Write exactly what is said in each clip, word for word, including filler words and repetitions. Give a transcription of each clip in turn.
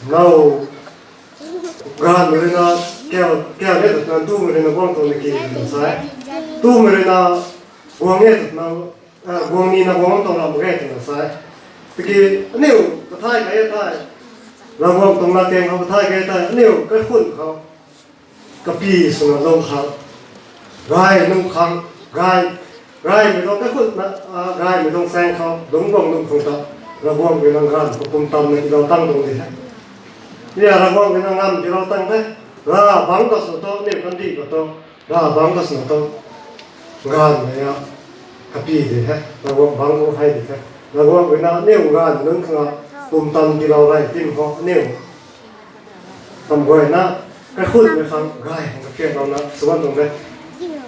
Now, gaanvmei rui na, kau, kau e twna tumei rui na guang tuang na ki twna sa e. Tumei rui na, guang e twna, guang ni na guang tuang ram ge twna sa e. Tiki, aniu, kathay kai e thei. Ravguangc tuang na tang khou kathay kai e thei. Aniu, kaikhun khou. Kapi swna lung khang, gay nung khang, gay, gaymei tuang kaikhun na, gaymei tuang saeng khou, lungc guang nung khang ta, Ravguangc rui na gaanv khou pumtan na tilou tang tuang di the. Nia Ravguangc rui na gaanv tilou tang the, rav bangc ta sw tu, aniu kandih khou tu, rav bangc ta swna tu, gaanvmei a, kapi di the, Ravguangc bangc khou hei di the. Ravguangc rui na aniu gaanv nunc khang a, pumtan tilou rey tim khou, aniu Tam guayna, kaikhunmei khang gay khang kaphiatlouna sw bam tuang de.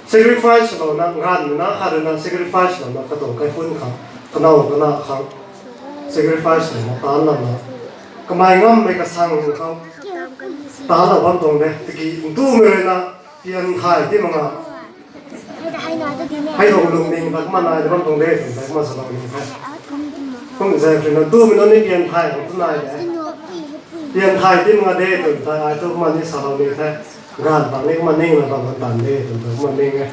Sacrifice swlouna, gaanvmei na khat rui na sacrifice swlouna katuang kaikhun khang, kanow kana khang sacrifice swlouna taanc lana, kamei ngammei kasang khang taanc lou bam tuang de. Tiki ntumei rui na pian thay ti mak nga, hei tuang lungning ta kumna nai bam tuang de twna kumna salou ni the. Kum zaeng rui na ntumei nunc ni pian thay khang tu nai de. Pian thay ti mak nga de twna ai thu kumna ni salou ni the. Gaanv bang ni kumna ningna bam kan tan de twna kumna ning e.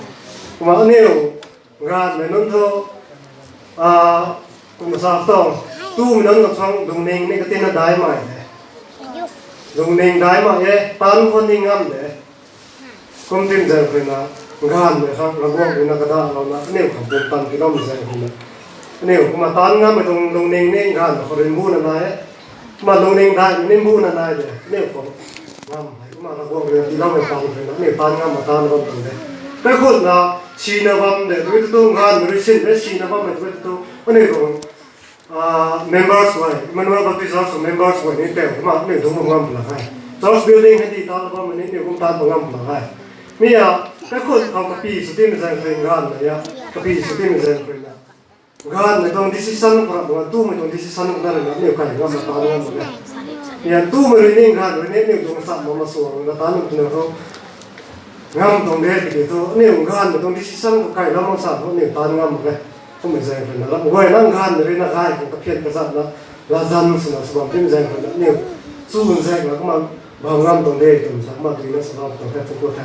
Kumna aniu gaanvmei nunc thu, kum sa tuang, ntumei nunc khang lungning ni katina daihmei de. Lungning daihmei e, taanc khou ni ngam de. Kum tim zaeng rui na, gaanvmei khang Ravguangc rui na kadalouna aniu khang pumtan tiloumei zaeng rui na, aniu kumna taanc ngammei tuang lungning ni gaanv khou rui mbuna nai e. Kumna lungning daihmei ni mbuna nai de, aniu khou ngam hei kumna Ravguangc rui na tiloumei pan rui na aniu taanc ngam ma taanc bam tuang de. Kaikhunna, sina bam de tw tu, gaanvmei rui sin de sina bammei tw tu, aniu tuang members guay, Emmanuel Baptist Church members guay ni tei kumna aniu dungc bam ngam pla e. Church building hei ti taanc bammei ni aniu kum taanc bam ngam pla e. Mi a, kaikhun khou kapi sw timei zaeng rui gaanvmei a, kapi sw timei zaeng rui na, gaanvmei tuang decision khou rap na, ntumei tuang decision khou na rui na aniu kai ngam na taanc ngam e. Mi a, ntumei rui ni gaanv rui ni aniu dungc cham ma ma suang na taanc twna khou ngam tuang de tiki thu, aniu gaanvmei tuang decision khou kailou mak sa thu aniu taanc ngam mak e. Kummei zaeng rui na, ram guay na gaanvmei rui na gay khang kaphian kazat na, latzan swna sw bam timei zaeng rui na aniu chu zaeng na kumna bam ngam tuang de twna sa kumna duina sw bam tuang the, thangc ku the.